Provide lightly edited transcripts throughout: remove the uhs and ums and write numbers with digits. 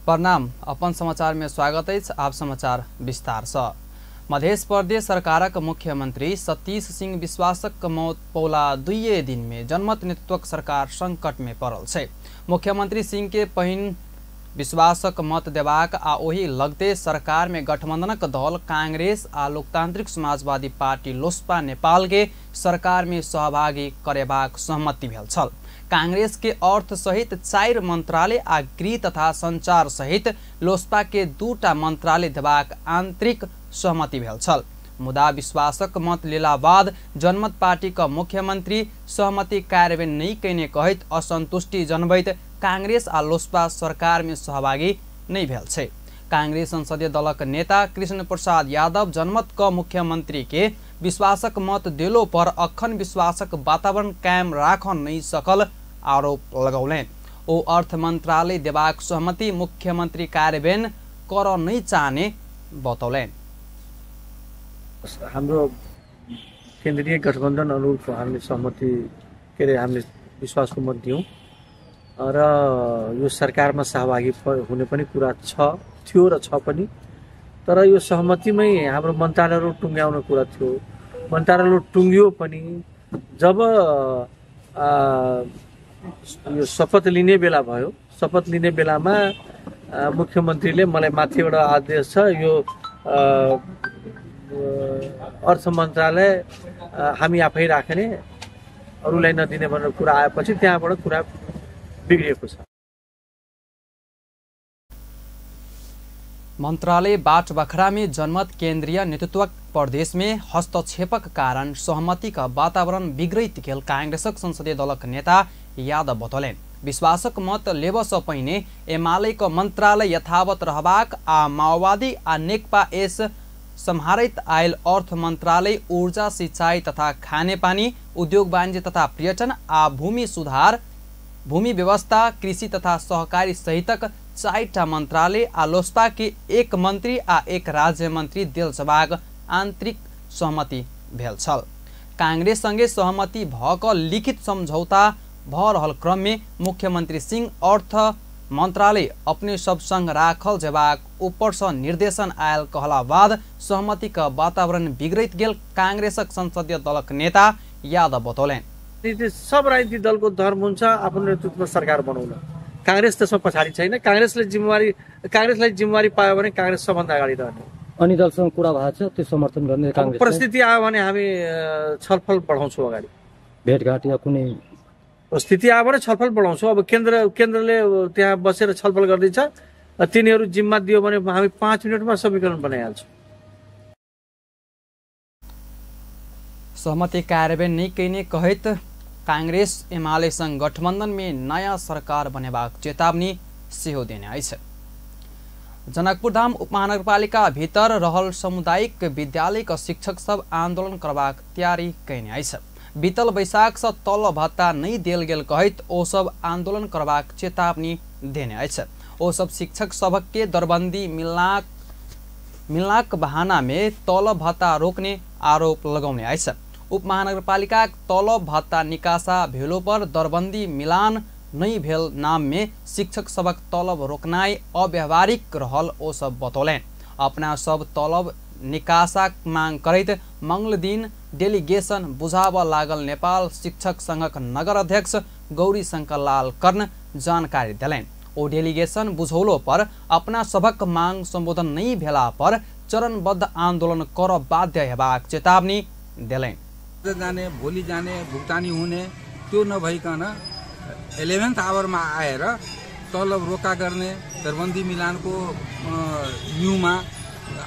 प्रणाम, अपन समाचार में स्वागत अछि। आप समाचार विस्तार से। मध्य प्रदेश सरकारक मुख्यमंत्री सतीश सिंह विश्वासक मौत पौला दुइये दिन में जनमत नेतृत्वक सरकार संकट में पड़ल छै। मुख्यमंत्री सिंह के पहिन विश्वासक मत देबाक आ ओही लगते सरकार में गठबंधनक दल कांग्रेस आ लोकतांत्रिक समाजवादी पार्टी लोसपा नेपाल के सरकार में सहभागी करेबाक सहमति भेल छल। कांग्रेस के अर्थ सहित 4 मंत्रालय आ गृह तथा संचार सहित लोसपा के 2 मंत्रालय देबाक आंतरिक सहमति भेल छल। मुदा विश्वासक मत लेला बाद जनमत पार्टी का मुख्यमंत्री सहमति कार्यान्वयन नहीं कयने कहैत असंतुष्टि जनबैत कांग्रेस आ लोसपा सरकार में सहभागी नहीं भेल छै। कांग्रेस संसदीय दलक नेता कृष्ण प्रसाद यादव जनमत का मुख्यमंत्री के विश्वासक मत देलो पर अखन विश्वासक वातावरण कायम राख नहीं सकल आरोप लगौलनि। ओ अर्थ मंत्रालय देबाक सहमति मुख्यमंत्री कार्यान्वयन कर नहीं चाहने बतौलनि। हाम्रो केन्द्रीय गठबन्धन अनुरूप हामीले सहमति के अरे हामीले विश्वासको मत दियौँ र यो सरकारमा सहभागी हुने पनि कुरा छ थियो र छ पनि, तर यो सहमतिमै हाम्रो मन्त्रालयहरू टुङ्ग्याउने कुरा थियो। मन्त्रालयहरू टुङ्गियो पनि जब यो शपथ लिने बेला भयो, शपथ लिने बेलामा मुख्यमन्त्रीले मलाई माथिबाट आदेश छ यो अर्थ मन्त्रालय हामी आफै राख्ने अरूलाई नदिने भनेर कुरा आएपछि त्यहाँबाट कुरा बिग्रिएको छ। मंत्रालय बाटबखरा में जनमत केंद्रीय नेतृत्व प्रदेश में हस्तक्षेपक कारण सहमति का वातावरण बिग्रैत गेल कांग्रेसक संसदीय दलक नेता यादव बतौलनि। विश्वासक मत लेबसँ पहिने एमाले क मंत्रालय यथावत रहबाक आ माओवादी आ नेकपा एस सम्हारैत आयल अर्थ मंत्रालय, ऊर्जा सिंचाई तथा खानेपानी, उद्योग वाणिज्य तथा पर्यटन आ भूमि सुधार, भूमि व्यवस्था, कृषि तथा सहकारी सहितक 4 मंत्रालय आ लोसपा के 1 मंत्री आ 1 राज्य मंत्री देल जबाक आंतरिक सहमति भेल छल। कांग्रेस संगे सहमति भ क लिखित समझौता भ रहल क्रम में मुख्यमंत्री सिंह अर्थ मंत्रालय अपने सब संग राखल जेबाक ऊपर से निर्देशन आयल कहला बाद सहमति का वातावरण बिग्रैत गेल कांग्रेसक संसदीय दलक नेता यादव बतौलनि। सब राजनीतिक दलको धर्म हुन्छ आफ्नो नेतृत्वमा सरकार बनाउन। कांग्रेस त्यसमा पछाडि छैन। कांग्रेसलाई जिम्मेवारी पायो भने कांग्रेस सबभन्दा अगाडि रहने। अनि दलसँग कुरा भएको छ त्यो समर्थन गर्ने कांग्रेस परिस्थिति आयो भने हामी छलफल बढाउँछौँ, अगाडि भेटघाट या कुनै स्थिति आयो भने छलफल बढाउँछौँ। अब केन्द्रले त्यहाँ बसेर छलफल गर्दैछ, तिनीहरू जिम्मा दियो भने हामी 5 मिनटमा समीकरण बनाइहाल्छौँ। सहमति कार्यान्वयन नै कयने कहैत कांग्रेस एमाले संग गठबंधन में नयाँ सरकार बनेबाक चेतावनी सेहो देने अछि। जनकपुरधाम उपमहानगरपालिका भीतर रहल सामुदायिक विद्यालयक शिक्षक सब आंदोलन करबाक तैयारी कयने अछि। बीतल बैसाख से तलब भत्ता नहीं देल गेल कहैत ओ सब आंदोलन करबाक चेतावनी देने अछि। ओ सब शिक्षक सबके दरबंदी मिलनाक बहाना में तलब भत्ता रोकने आरोप लगौने अछि। उपमहानगरपालिका तलब भत्ता निकासा भेलो पर दरबंदी मिलान नहीं भेल नाम में शिक्षक सबक तलब रोकनाई अव्यावहारिक रहल ओ सब बतौलनि। अपना सब तलब निकासा मांग करैत मंगल दिन डेलीगेशन बुझाब लागल नेपाल शिक्षक संघक नगर अध्यक्ष गौरी शंकर लाल कर्ण जानकारी देलनि। ओ डेलीगेशन बुझौलो पर अपना सबक मांग संबोधन नहीं भेला पर चरणबद्ध आंदोलन कर बाध्य हेबाक चेतावनी देलनि। जाने भोलि जाने भुक्तानी हुने त्यो नभइकन 11th आवरमा आएर तलब रोका गर्ने दरबन्दी मिलानको न्युमा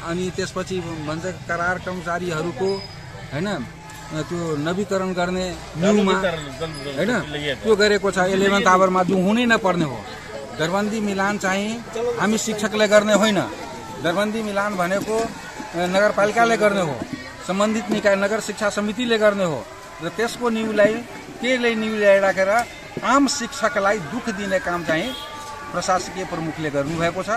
अनि त्यसपछि भन्छ करार कर्मचारीहरूको हैन त्यो नवीकरण गर्ने न्युमा हैन त्यो गरेको छ। 11th आवरमा जो हुनै नपर्ने हो। दरबन्दी मिलान चाहिँ हामी शिक्षकले गर्ने होइन। दरबन्दी मिलान भनेको नगरपालिकाले गर्ने हो, सम्बन्धित निकाय नगर शिक्षा समितिले गर्ने हो र त्यसको न्युलाई त्यसले न्यु ल्याइराखेर आम शिक्षकलाई दुःख दिने काम चाहिँ प्रशासकीय प्रमुखले गर्नुभएको छ।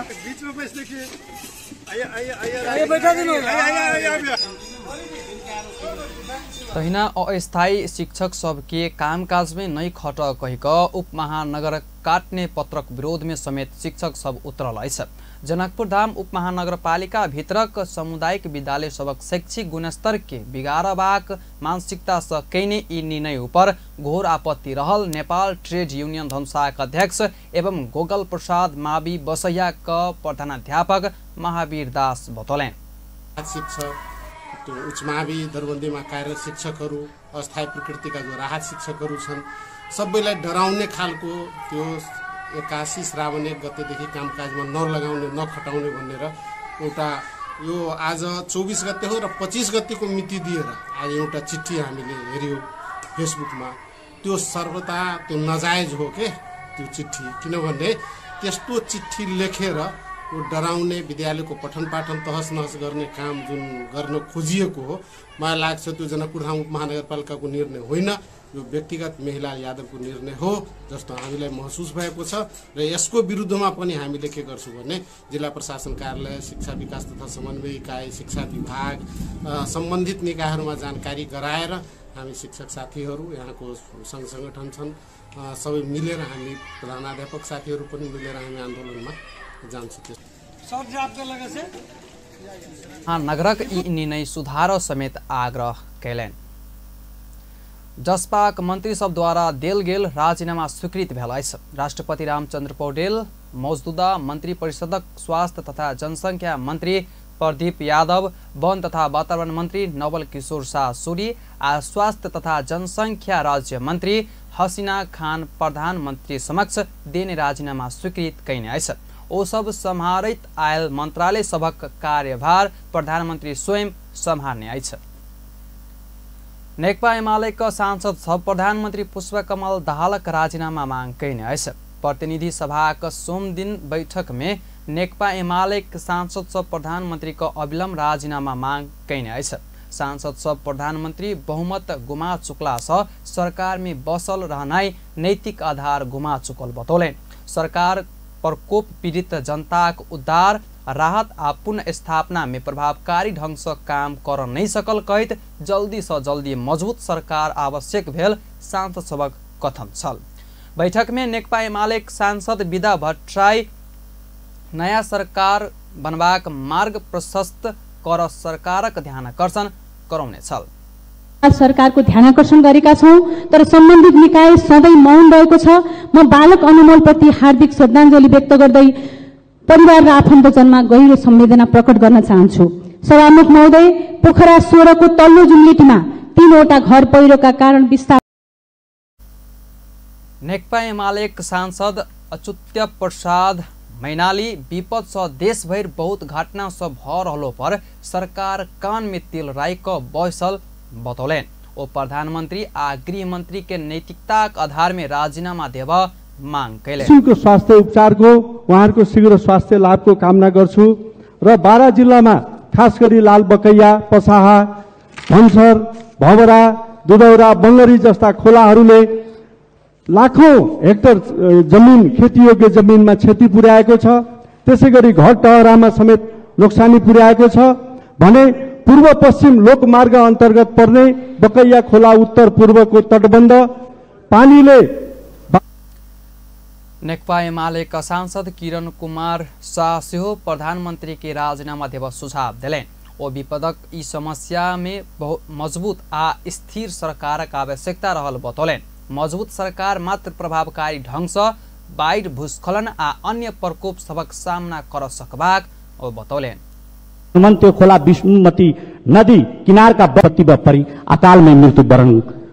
तहिना अस्थायी शिक्षक सबके कामकाजमे नै खट कहिक उपमहानगर काट्ने पत्रक विरोधमे समेत शिक्षक सब उतरल अछि। जनकपुर धाम उपमहानगरपालिका भित्रक सामुदायिक विद्यालय सबक शैक्षिक गुणस्तर के बिगाड़बाक मानसिकता सँ कयने ई निर्णय ऊपर घोर आपत्ति रहल नेपाल ट्रेड यूनियन धनुषाक अध्यक्ष एवं गोगल प्रसाद मावि बसैया क प्रधानाध्यापक महावीर दास बतौलनि। शिक्षक त्यो उच्च मावि दरबन्दीमा कार्यरत शिक्षकहरू, अस्थायी प्रकृतिका जो राहत शिक्षकहरू छन् सबैलाई डराउने खालको त्यो 81 श्रावण 1 गतेदेखि कामकाजमा नलगाउने नखटाउने भनेर एउटा यो आज 24 गते हो र 25 गतेको मिति दिएर आज एउटा चिठी हामीले हेऱ्यौँ फेसबुकमा। त्यो सर्वथा त्यो नजायज हो के त्यो चिठी, किनभने त्यस्तो चिठी लेखेर त्यो डराउने विद्यालयको पठन पाठन तहस नहस गर्ने काम जुन गर्न खोजिएको हो, मलाई लाग्छ त्यो जनकपुरधाम उपमहानगरपालिकाको निर्णय होइन, यो व्यक्तिगत मेहिलाल यादवको निर्णय हो जस्तो हामीलाई महसुस भएको छ। र यसको विरुद्धमा पनि हामीले के गर्छौँ भने जिल्ला प्रशासन कार्यालय, शिक्षा विकास तथा समन्वय इकाइ, शिक्षा विभाग सम्बन्धित निकायहरूमा जानकारी गराएर हामी शिक्षक साथीहरू, यहाँको सङ्घ सङ्गठन छन् सबै मिलेर हामी प्रधानाध्यापक साथीहरू पनि मिलेर हामी आन्दोलनमा जान्छौँ। नगरक यी निर्णय सुधार समेत आग्रह कयलनि। जसपाक मंत्री सब द्वारा देल गेल राजीनामा स्वीकृत भेल अछि। राष्ट्रपति रामचंद्र पौडेल मौजूदा मंत्री परिषदक स्वास्थ्य तथा जनसंख्या मंत्री प्रदीप यादव, वन तथा वातावरण मंत्री नवल किशोर शाह सूरी आ स्वास्थ्य तथा जनसंख्या राज्य मंत्री हसीना खान प्रधानमंत्री समक्ष देने राजीनामा स्वीकृत कयने अछि। ओ सब सम्हारैत आयल मंत्रालय सभक कार्यभार प्रधानमंत्री स्वयं सम्हारने अछि। नेकपा एमालेक सांसद सब प्रधानमंत्री पुष्पकमल दाहालक राजीनामा मांग कयने अछि। प्रतिनिधि सभाक सोमदिन बैठक में नेकपा एमालेक सांसद सब प्रधानमंत्री क अविलंब राजीनामा मांग कयने अछि। सांसद सब प्रधानमंत्री बहुमत गुमा चुकला सँ सरकार में बसल रहनाइ नैतिक आधार गुमा चुकल बतौलनि। सरकार प्रकोप पीड़ित जनताक उद्धार, राहत आ पुनर्स्थापना में प्रभावकारी ढंग से काम कर नहीं सकल कहैत जल्दी से जल्दी मजबूत सरकार आवश्यक भेल सांसद सभक कथन छल। बैठक में नेकपा एमालेक सांसद विदा भट्टराई नयाँ सरकार बनबाक मार्ग प्रशस्त कर सरकारक ध्यानाकर्षण करौने छल। सरकारको ध्यानाकर्षण गरेका छौं, तर सम्बन्धित निकाय सधैँ मौन रहेको छ। म बालक अनमोलप्रति हार्दिक श्रद्धाञ्जली व्यक्त गर्दै परिवार र आफन्तजनमा गहिरो संवेदना प्रकट गर्न चाहन्छु। सभामुख महोदय, पोखरा 16 को तल्लो जुम्लेटीमा 3 वटा घर पहिरोका कारण विस्थापित। नेकपा एमालेक सांसद अच्युत प्रसाद मैनाली विपद सँ देशभरि बहुत घटना सब भ रहलो पर सरकार कान में तेल राखि क बैसल बतौलनि। ओ प्रधानमंत्री आ गृहमंत्री के नैतिकताक आधार में राजीनामा देब मांग कयलनि। शुल्क स्वास्थ्य उपचारको उहाँहरूको शीघ्र स्वास्थ्य लाभको कामना गर्छु र 12 जिल्लामा खास गरी लालबकैया, पसाहा, धनसर, भवरा, दुधौरा, बङ्गरी जस्ता खोलाहरूले लाखौं हेक्टर जमिन, खेतीयोग्य जमिनमा क्षति पुर्याएको छ। त्यसैगरी घर टहरामा समेत नोक्सानी पुर्याएको छ भने पूर्व पश्चिम लोकमार्ग अन्तर्गत पर्ने बकैया खोला उत्तर पूर्वको तटबन्ध पानीले। नेकपा एमालेका सांसद किरण कुमार शाह सेहो प्रधानमंत्री के राजीनामा देब सुझाव देलनि। ओ विपदक ई समस्या में बहुत मजबूत आ स्थिर सरकारक आवश्यकता रहल बतौलनि। मजबूत सरकार मात्र प्रभावकारी ढंग से बाढ़ि, भूस्खलन आ अन्य प्रकोप सभक सामना कर सकबाक ओ बतौलनि। हनुमन्ते खोला विष्णुमती नदी किनारका बत्ती परी अकालमै मृत्युवरण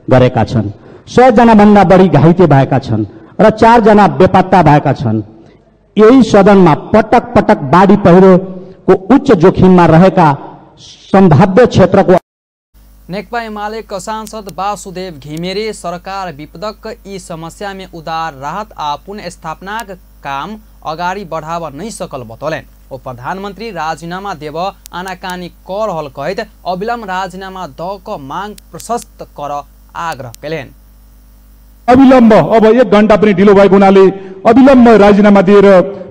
गरेका छन्। 100 जना भन्दा बढी घाइते भएका छन् र 4 जना बेपत्ता भएका छन्। यही सदनमा पटक पटक बाढी पहिरोको उच्च जोखिममा रहेका सम्भाव्य क्षेत्रको। नेकपा एमालेका सांसद वासुदेव घिमिरे सरकार विपदक यी समस्या में उदार राहत आ पुनर्स्थापनाक काम अगाडि बढ़ाव नहीं सकल बतौलनि। ओ प्रधानमंत्री राजीनामा देब आनाकानी क रहल कहैत अविलंब राजीनामा the क मांग प्रशस्त कर आग्रह कयलनि। अविलम्ब अब 1 घण्टा पनि ढिलो भएको हुनाले अविलम्ब राजीनामा दिएर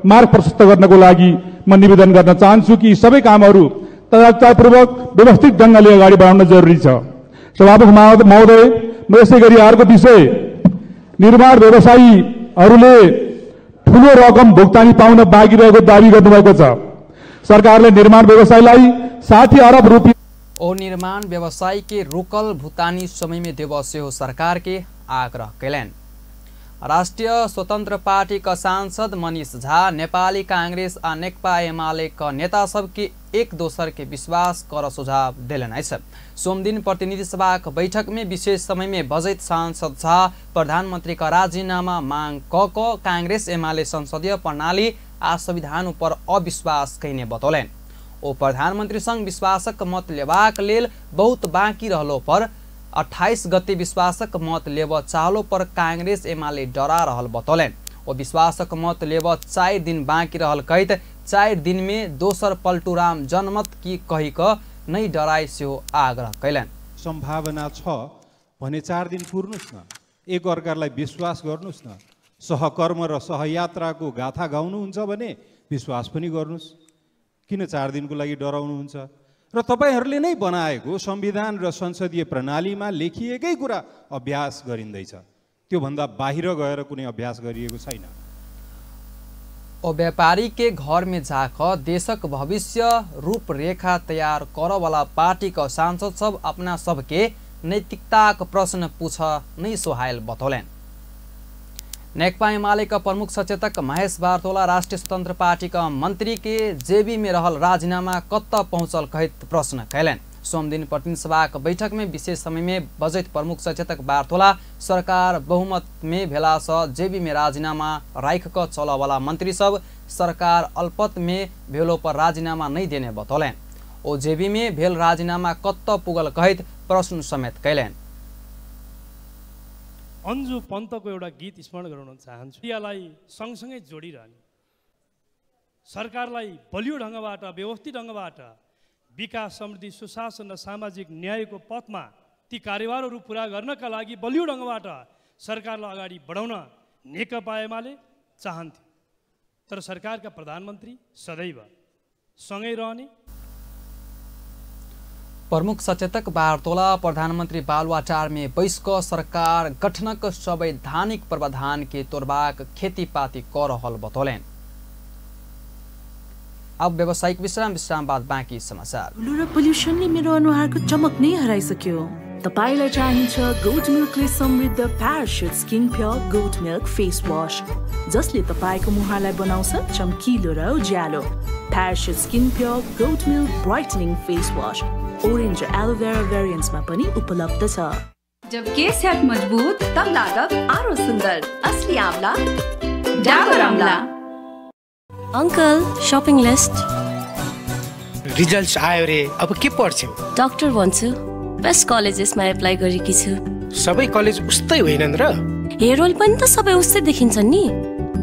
मार्ग प्रशस्त गर्नको लागि म निवेदन गर्न चाहन्छु कि सबै कामहरू तदारुकतापूर्वक व्यवस्थित ढङ्गले अगाडि बढाउन जरुरी छ। सभामुख महोदय, म यसै गरी अर्को विषय, निर्माण व्यवसायीहरूले ठूलो रकम भुक्तानी पाउन बाँकी रहेको दावी गर्नुभएको छ। सरकारले निर्माण व्यवसायीलाई 60 अरब रुपियाँ ओ निर्माण व्यवसायी के रोकल भुक्तानी समय में देव सेहो सरकार के आग्रह कैलनि। राष्ट्रिय स्वतंत्र पार्टी का सांसद मनीष झा नेपाली कांग्रेस आ नेकपा एमाले का नेता सबके एक दोसर के विश्वास कर सुझाव देलनि अछि। सोमदिन प्रतिनिधि सभाक बैठक में विशेष समय में बजैत सांसद झा प्रधानमंत्री का राजीनामा मांग क कांग्रेस एमाले संसदीय प्रणाली आ संविधान ऊपर अविश्वास कयने बतौलनि। ओ प्रधानमंत्री संग विश्वासक मत लेबाक लेल बहुत बाँकी रहलो पर 28 गते विश्वासक मत लेब चाहलो पर कांग्रेस एमाले डरा रहल बतौलनि। ओ विश्वासक मत लेब 4 दिन बाँकी रहल कहैत 4 दिन में दोसर पल्टुराम जनमत की कही क नै डराई सेहो आग्रह कयलनि। सम्भावना छ भने 4 दिन पुर्नुस् न, एक अर्कालाई विश्वास गर्नुस् न, सहकर्म र सहयात्राको गाथा गाउनुहुन्छ भने विश्वास पनि गर्नुस्। किन 4 दिनको लागि डराउनुहुन्छ? र तपाईहरूले नै बनाएको संविधान र संसदीय प्रणालीमा लेखिएकै कुरा अभ्यास गरिँदैछ, त्योभन्दा बाहिर गएर कुनै अभ्यास गरिएको छैन। ओ व्यापारी के घर में जाकर देशक भविष्य रूपरेखा तैयार करवाला पार्टी का सांसद सब अपना सबके नैतिकताक प्रश्न पूछ नहीं सोहायल बतौलनि। नेकपा एमाले का प्रमुख सचेतक महेश बारतोला राष्ट्रिय स्वतंत्र पार्टी का मंत्री के जेबी में रहल राजीनामा कत पहुंचल कहैत प्रश्न कयलनि। सोमदिन प्रतिनिधि सभाक बैठक में विशेष समय में बजैत प्रमुख सचेतक बारतोला सरकार बहुमत में भेला सँ जेबी में राजीनामा राखि क चलऽवला मंत्री सब सरकार अल्पत में भेलो पर राजीनामा नहीं देने बतौलनि। ओ जेबी में भेल राजीनामा कत पुगल कहैत प्रश्न समेत कयलनि। अन्जु पन्तको एउटा गीत स्मरण गराउन चाहन्छु। यसलाई सँगसँगै जोडिरहने, सरकारलाई बलियो ढङ्गबाट, व्यवस्थित ढङ्गबाट विकास, समृद्धि, सुशासन र सामाजिक न्यायको पथमा ती कार्यभारहरू पुरा गर्नका लागि बलियो ढङ्गबाट सरकारलाई अगाडि बढाउन नेकपा एमाले चाहन्थ्यो, तर सरकारका प्रधानमन्त्री सदैव सँगै रहने। प्रमुख सचेतक बारतोला प्रधानमंत्री बालुवाटार में बैस क सरकार गठनक संवैधानिक प्रावधान के तोड़बाक खेतीपाती क रहल बतौलनि। अब व्यावसायिक विश्राम, विश्राम बाद बाँकी समाचार। धुलो र पोल्युसनले मेरो अनुहारको चमक नै हराइसक्यो। तपाईलाई चाहिन्छ गोट मिल्कले समृद्ध Parachute skin pure goat milk face wash, जसले तपाईको मुहारलाई बनाउँछ चम्किलो र उज्यालो। Parachute skin pure goat milk brightening face wash orange र एलोभेरा भेरिएन्ट्समा पनि उपलब्ध छ। जब केस हैट मजबूत तब लागब आरो सुंदर, असली आंवला डाबर आंवला। Uncle, shopping list. रिजल्ट आयो रे, अब के पढ्छौ? डाक्टर भन्छु, बेस्ट कलेजेसमा एप्लाई गरेकी छु। सबै कलेज उस्तै होइनन् र? हेयर रोल पनि त सबै उस्तै देखिन्छन् नि।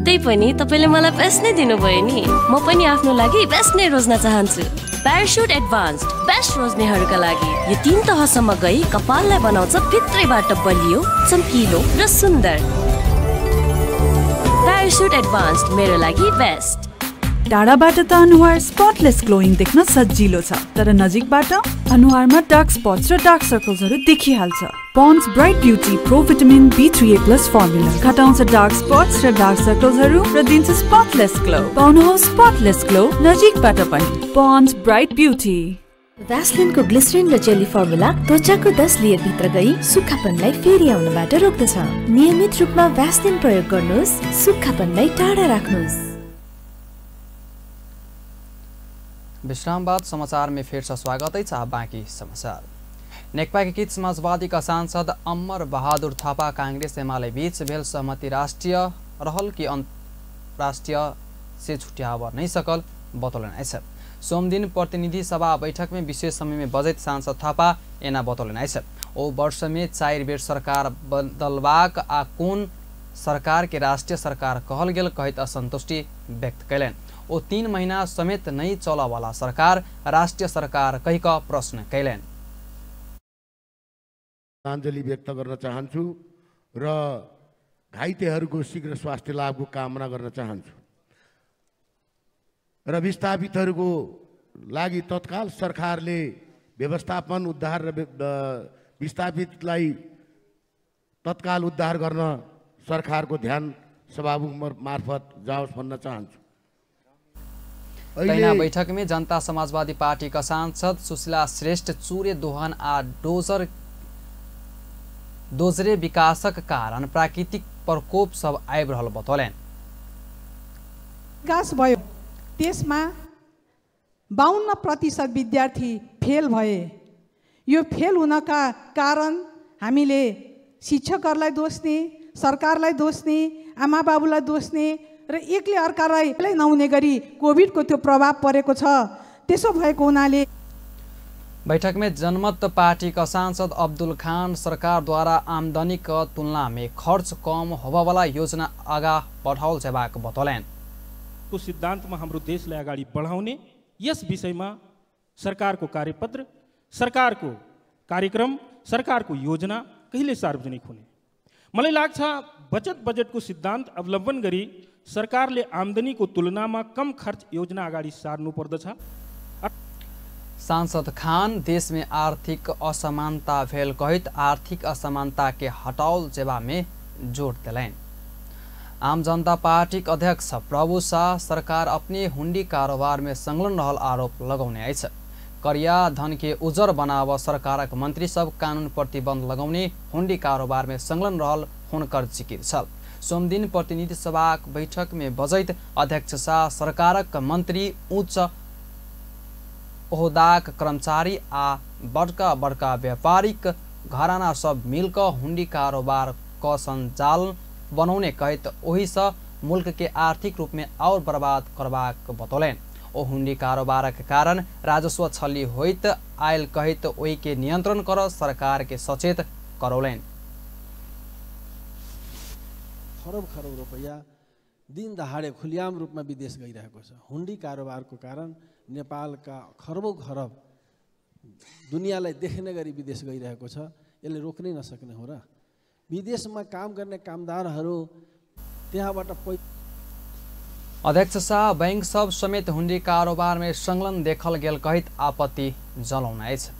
त्यही पनि तपाईले मलाई बेस्ट नै दिनुभयो नि। म पनि आफ्नो लागि बेस्ट नै रोज्न चाहन्छु। प्याराशुट एडभान्स्ड बेस्ट रोज्नेहरूका लागि यो 3 तहसम्म गई कपाललाई बनाउँछ भित्रैबाट बलियो, चम्किलो र सुन्दर। प्याराशुट एडभान्स्ड मेरो लागि बेस्ट। टाढाबाट त अनुहार स्पटलेस ग्लोइङ देख्न सजिलो छ, तर नजिकबाट अनुहारमा डार्क स्पट्स र डार्क सर्कल्सहरू देखिहाल्छ। Pond's bright beauty pro vitamin B3A plus formula घटाउँछ डार्क स्पट्स र डार्क सर्कल्सहरू र दिन्छ स्पटलेस ग्लो। पाउनुहोस् स्पटलेस ग्लो नजिकबाट पनि। Pond's bright beauty. भ्यासलिनको ग्लिसरिन र जेली फर्मुला त्वचाको 10 लेयर भित्र गई सुक्खापनलाई फेरि आउनबाट रोक्दछ। नियमित रूपमा भ्यासलिन प्रयोग गर्नुहोस्, सुक्खापनलाई टाढा राख्नुहोस्। विश्राम बाद समाचार में फिर से स्वागत है। बाँकी समाचार। नेकपा एकीकृत समाजवादी का सांसद अमर बहादुर थापा कांग्रेस एमाले बीच भेल सहमति राष्ट्रिय रहल कि राष्ट्रिय से छुट्याव नहीं सकल बतौलनि अछि। सोमदिन प्रतिनिधि सभा बैठक में विशेष समय में बजैत सांसद थापा एना बतौलनि अछि। ओ वर्ष में 4 बेर सरकार बदलबाक आ कोन सरकार के राष्ट्रिय सरकार कहल गेल कहैत असंतुष्टि व्यक्त कयलनि। ओ 3 महीना समेत नहीं चलवाला सरकार राष्ट्रिय सरकार कहि क प्रश्न कयलनि। श्रद्धाञ्जली व्यक्त गर्न चाहन्छु र घाइतेहरूको शीघ्र स्वास्थ्य लाभको कामना गर्न चाहन्छु र विस्थापितहरूको लागि तत्काल सरकारले व्यवस्थापन उद्धार र विस्थापितलाई तत्काल उद्धार गर्न सरकारको ध्यान सभामुख मार्फत जाओस् भन्न चाहन्छु। तहिना बैठक में जनता समाजवादी पार्टी का सांसद सुशीला श्रेष्ठ चूरे दोहन आ डोजरे विकासक कारण प्राकृतिक प्रकोप सब आबि रहल बतौलनि। विकास भयो त्यसमा 52% विद्यार्थी फेल भए। यो फेल हुनका कारण हामीले शिक्षकहरूलाई दोस्ने, सरकारलाई दोस्ने, आमा बाबुलाई दोस्ने र एकले अर्कालाई नहुने गरी कोभिडको त्यो प्रभाव परेको छ। त्यसो भएको हुनाले बैठक में जनमत पार्टी का सांसद अब्दुल खान सरकार द्वारा आमदनी का तुलना में खर्च कम होबयवला योजना आगा बढ़ाओल जेबाक बतौलनि। को सिद्धान्तमा हाम्रो देशलाई अगाडि बढाउने यस विषयमा सरकारको कार्यपत्र, सरकारको कार्यक्रम, सरकारको योजना कहिले सार्वजनिक हुने? मलाई लाग्छ बचत बजेटको सिद्धान्त अवलम्बन गरी सरकारले आमदनीको तुलनामा कम खर्च योजना अगाडि सार्नु पर्दछ। सांसद खान देश में आर्थिक असमानता भेल कहैत आर्थिक असमानता के हटाओल जेबा में जोड़ देलनि। आम जनता पार्टीक अध्यक्ष प्रभु शाह सरकार अपने हुंडी कारोबार में संलग्न रहल आरोप लगौने अछि। करिया धन के उजर बनाव सरकारक मंत्री सब कानून प्रतिबंध लगौने हुंडी कारोबार में संलग्न रहल हुनकर जिकिर छल। सोमदिन प्रतिनिधि सभाक बैठक में बजैत अध्यक्ष शाह सरकारक मंत्री, उच्च ओहदाक कर्मचारी आ बड़का बड़का व्यापारिक घराना सब मिलकर हुंडी कारोबार क संजाल बनौने कहैत ओहिसँ मुल्क के आर्थिक रूप में और बर्बाद करबाक बतौलनि। ओ हुंडी कारोबारक कारण राजस्व छली होइत आयल कहैत ओहि के नियंत्रण कर सरकार के सचेत करौलनि। खरब खरब रुपैयाँ दिन दहाडे खुलियाम रूपमा विदेश गइरहेको छ। हुन्डी कारोबारको कारण नेपालका खरबौँ खरब दुनियाँलाई देख्ने गरी विदेश गइरहेको छ। यसले रोक्नै नसक्ने हो र? विदेशमा काम गर्ने कामदारहरू त्यहाँबाट अध्यक्ष शाह बैंक सब समेत हुन्डी कारोबार में संलग्न देखल गेल कहैत आपत्ति जलौने अछि।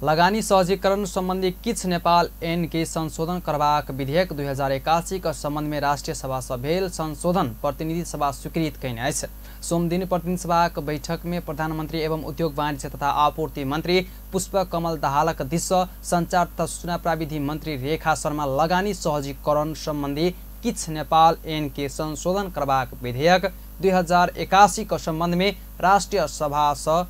लगानी सहजीकरण संबंधी किछ नेपाल ऐन के संशोधन करबाक विधेयक 2081 के संबंध में राष्ट्रीय सभा सँ भेल संशोधन प्रतिनिधि सभा स्वीकृत कयने अछि। सोमदिन प्रतिनिधि सभाक बैठक में प्रधानमंत्री एवं उद्योग वाणिज्य तथा आपूर्ति मंत्री पुष्प कमल दाहालक दिस सँ संचार तथा सूचना प्राविधि मंत्री रेखा शर्मा लगानी सहजीकरण संबंधी किछ नेपाल ऐन के संशोधन करबाक विधेयक 2081 के संबंध में राष्ट्रीय सभा सँ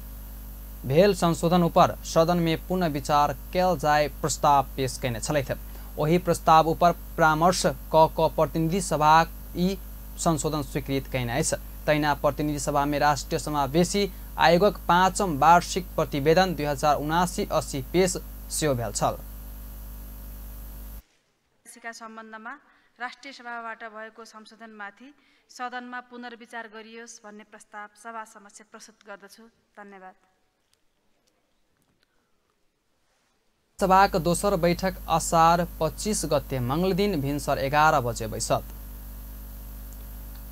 भेल संशोधन ऊपर सदन में पुनः विचार कयल जाय प्रस्ताव पेश कयने छलथि। ओहि प्रस्ताव ऊपर परामर्श क प्रतिनिधि सभा ई संशोधन स्वीकृत कयने अछि। तहिना प्रतिनिधि सभा में राष्ट्रीय समावेशी आयोगक 5म वार्षिक प्रतिवेदन 2079-80 पेश सेहो भेल छल। सम्बन्धमा राष्ट्रिय सभाबाट भएको संशोधनमाथि सदनमा पुनर्विचार गरियोस् भन्ने प्रस्ताव सभा समक्ष प्रस्तुत गर्दछु। धन्यवाद। सभाक दोसर बैठक असार 25 गते मंगलदिन भिन्सर 11 बजे बैसत।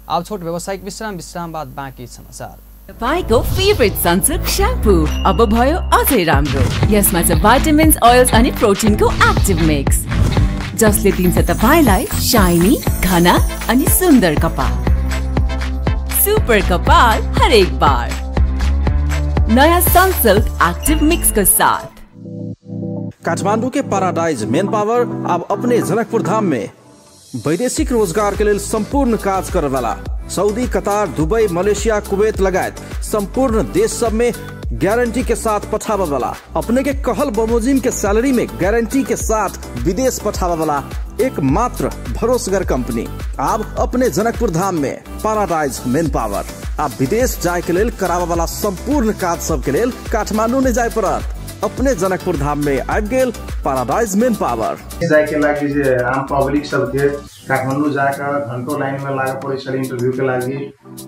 अब छोट व्यावसायिक विश्राम, विश्राम बाद बाँकी समाचार। तपाईको फेभरेट सनसिल्क श्याम्पू अब भयो अझै राम्रो। यसमा छ भाइटामिन्स, ओइल्स अनि प्रोटिनको एक्टिभ मिक्स जसले दिन्छ तपाईलाई शाइनी, घना अनि सुन्दर कपाल। सुपर कपाल हरेक बार नयाँ सनसिल्क एक्टिभ मिक्स को साथ। काठमांडू के पैराडाइज मेन पावर अब अपने जनकपुर धाम में वैदेशिक रोजगार के लिए संपूर्ण काज करे वाला Saudi, Qatar, Dubai, Malaysia, Kuwait लगायत संपूर्ण देश सब में गारंटी के साथ पठावे वाला, अपने के कहल बमोजिम के सैलरी में गारंटी के साथ विदेश पठावे वाला एकमात्र भरोसगर कंपनी अब अपने जनकपुर धाम में पैराडाइज मेन पावर। आप विदेश जाए के लेल करावे वाला संपूर्ण काज सब के लेल काठमांडू नहीं जाए पड़त, अपने जनकपुर धाम में आबि गेल पैराडाइज मेन पावर। जाए के लागि जे आम पब्लिक सबके काठमाडौँ जाकर घंटों लाइन में लागे पड़े छलै इंटरव्यू के लागि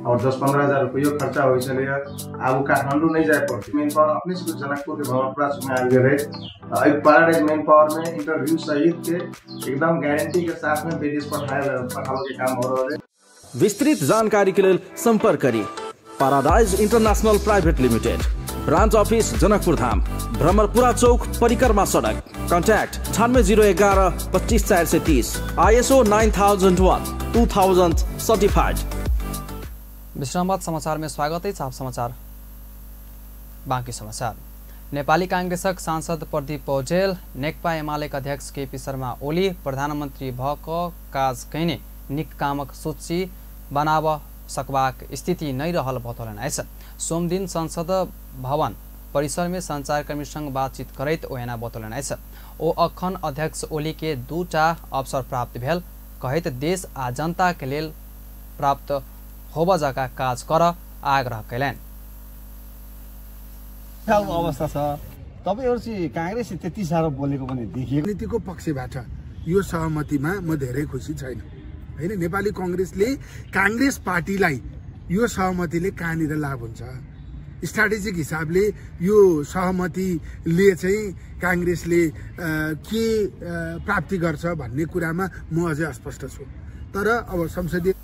और 10-15 हजार रुपयो खर्चा होइ छलै। आब काठमाडौँ नहीं जाए पड़ते, मेन पावर अपने से जनकपुर के भवनपुरा में आबि गेलै। एहि पैराडाइज मेन पावर में इंटरव्यू सहित के एकदम गारंटी के साथ में विदेश पठावे के काम हो रहल है। विस्तृत जानकारी के लेल संपर्क करी paradise international private limited, Branch office Janakpur Dham, Bhramarpura Chowk, Parikrama Sadak. Contact 9601 254 430। ISO 9001 2000 certified. विश्रामबाद समाचार में स्वागत है। आप समाचार बाँकी समाचार। नेपाली कांग्रेसक सांसद प्रदीप पौडेल नेकपा एमालेक अध्यक्ष केपी शर्मा ओली प्रधानमन्त्री भ क काज कयने निक कामक सूची बनाब सकबाक स्थिति नै रहल बतौलनि अछि। सोमदिन संसद भवन परिसरमे सञ्चारकर्मीसँग बातचीत करैत ओ एना बतौलनि अछि। ओ अखन अध्यक्ष ओली के दूटा अवसर प्राप्त भेल कहैत देश आ जनता के लेल प्राप्त होब जका काज कर आग्रह कयलनि। अवस्था छ तपाईहरु चाहिँ कांग्रेस त्यति साह्रो बोलेको पनि देखिएको। नीतिको पक्षबाट यो सहमतिमा म धेरै खुसी छैन। हैन, नेपाली कांग्रेसले कांग्रेस पार्टीलाई यो सहमतिले कहाँनिर लाभ हुन्छ? स्ट्राटेजिक हिसाबले यो सहमतिले चाहिँ कांग्रेसले के प्राप्ति गर्छ भन्ने कुरामा म अझै अस्पष्ट छु। तर अब संसदीय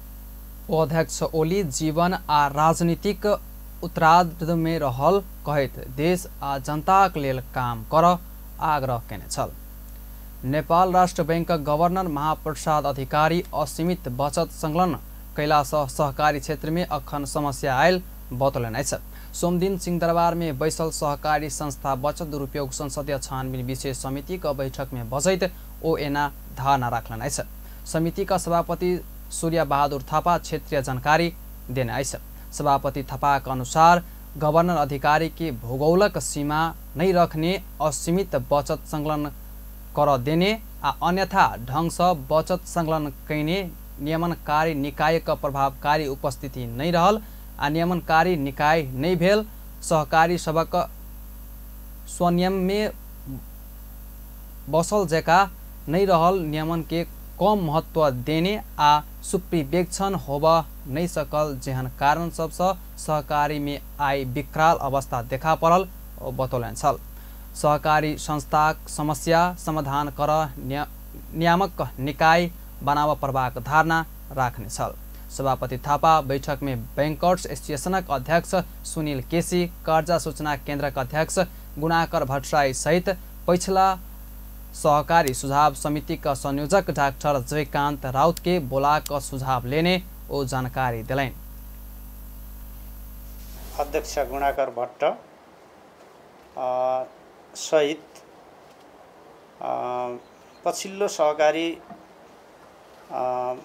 अध्यक्ष ओली जीवन आ राजनीतिक उत्तरार्धमे रहल कहैत देश आ जनताक लेल काम कर आग्रह केने छल। नेपाल राष्ट्र बैंकक गवर्नर महाप्रसाद अधिकारी असीमित बचत संकलन कैलासँ सहकारी क्षेत्रमे अखन समस्या आयल बतौलनि अछि। सोमदिन सिंहदरबारमे बैसल सहकारी संस्था बचत दुरुपयोग संसदीय छानबिन विशेष समितिक बैठकमे बजैत ओ एना धारणा राखलनि अछि। समितिका सभापति सूर्य बहादुर थापा क्षेत्रीय जानकारी देने अछि। सभापति थापाका अनुसार गवर्नर अधिकारी के भूगोलक सीमा नै रखने, असीमित बचत संकलन कर देने आ अन्यथा ढंगसँ बचत संकलन कयने नियमनकारी निकायक प्रभावकारी उपस्थिति नै रहल आ नियमनकारी निकाय नै भेल सहकारी सबक स्वनियममे बसल जका नै रहल नियमन के कम महत्व देने आ सुप्रिवेक्षण होब नै सकल जेहन कारण सबसँ सहकारीमे आइ विकराल अवस्था देखा पड़ल बतौलनि छल। सहकारी संस्थाक समस्या समाधान कर नियामक निकाय बनाब पर्बाक धारणा राख्ने छल। सभापति थापा बैठकमे बैंकर्स एसोसिएशनक अध्यक्ष सुनील केसी, कर्जा सूचना केन्द्रक अध्यक्ष गुणाकर भट्टराई सहित पछिला सहकारी सुझाव समितिका संयोजक डाक्टर जयकान्त राउत के बोलाक सुझाव लेने ओ जानकारी दिलनि। अध्यक्ष गुणाकर भट्ट सहित पछिल्लो सहकारी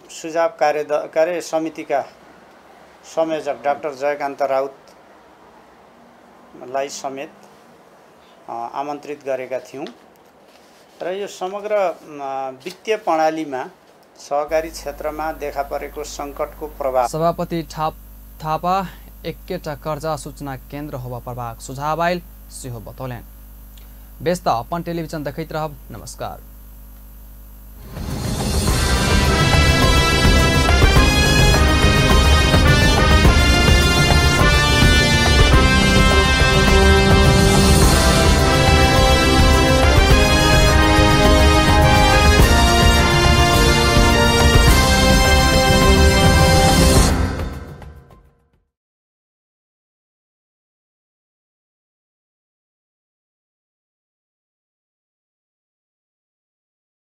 सुझाव कार्य समितिका संयोजक डाक्टर जयकान्त राउतलाई समेत आमन्त्रित गरेका थियौँ र यो समग्र वित्तीय प्रणालीमा सहकारी क्षेत्रमा देखा परेको सङ्कटको प्रभाव। सभापति थापा एकेटा कर्जा सूचना केन्द्र होबा पर्बाक सुझाव आयल सेहो बतौलनि। व्यस्त अपन टेलिभिजन देखैत रहब। नमस्कार।